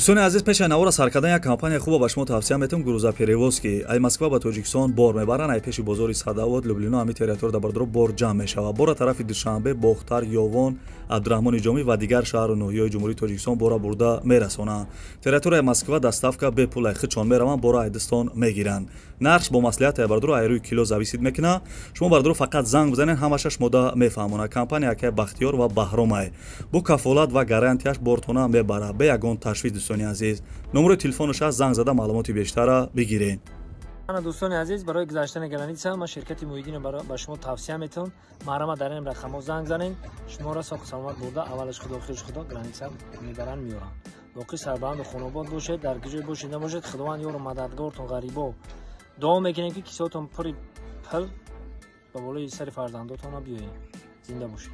Дӯстони азиз, пеши навора сар кардан як компания хуба ба шумо тавсия метавам: «Грузоперевозки». Ай Москва ба Тоҷикистон бор мебаранд. Ай пеши бозори Садовод, Люблино, ҳами территория бародаро бор ҷамъ мешавад. Бора тарафи Душанбе, Бохтар, Ёвон, Абдураҳмони Ҷомӣ ва дигар шаҳру ноҳияҳои Ҷумҳурии Тоҷикистон бора бурда мерасонанд. Территорияи Москва доставка бепул, ай худшон мераванд, бора айдистон мегиранд. Нархш бо маслиҳат, ай бародаро, ай рӯи кило зависит мекунад. Шумо, бародаро, фақат занг бизанед, ҳамаша шумода мефаҳмонад. Компания акай Бахтиёр ва Баҳромай бо кафолат ва гарантияш бортона мебарад, бе ягон ташвиш. Дӯстони азиз, номерои телефонаш аст, занг зада маълумоти бештара бигиред. Ана, дӯстони азиз, барои гузаштани граница ман ширкати Муҳиддино ба шумо тавсия метавон. Маҳрама дар ин рақамҳо занг занед, шуморо соҳу саломат бурда, аввалаш Худо, охираш Худо, граница мебаранд, меёранд. Боқӣ сарбаланду хонобод бошед, дар куҷое бошед набошед, Худованд ёру мададгортон. Ғарибо дуо мекунем, ки кисотон пури пул ба болои сари фарзандотона биёед. Зинда бошед.